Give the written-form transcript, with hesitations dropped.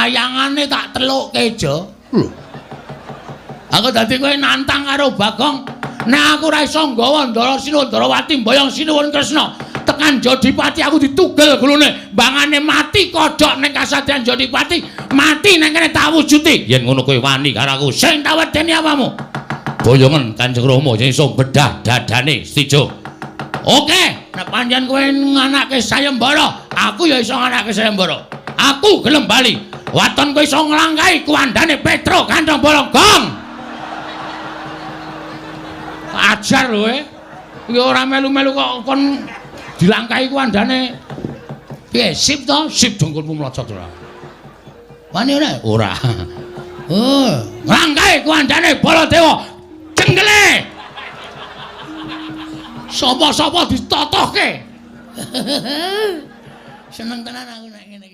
Wayangane tak telukke, Jo. Lho. Aku dadi kowe nantang karo Bagong. Nek aku ora iso nggawa Ndara Sinuwun Ndarawati mboyong Sinuwun Kresna, tekan Jodipati aku ditugel gulune, mbangane mati kodhok ning kasatriyan Jodipati, mati nang kene tak wujuti. Yen ngono kowe wani karo aku, sing tak wedeni apamu? Boyongen Kanjeng Rama yen iso bedah dadane Stijo. Oke, nek pancen kowe nganake sayembara, aku ya iso nganake sayembara. Aku gelem bali. Waton kowe iso nglangkahi kuwandane Petro Kantong Bolong Gong. Ajar lho e. Iki ora melu-melu kok kon dilangkahi kuwandane. Piye, sip to? Sip dengkulmu mlocot ora. Wani ora? Ora. Oh, nglangkahi kuwandane Baladewa. Jenggele. Sapa-sapa ditotohke. Seneng tenan aku nek ngene iki.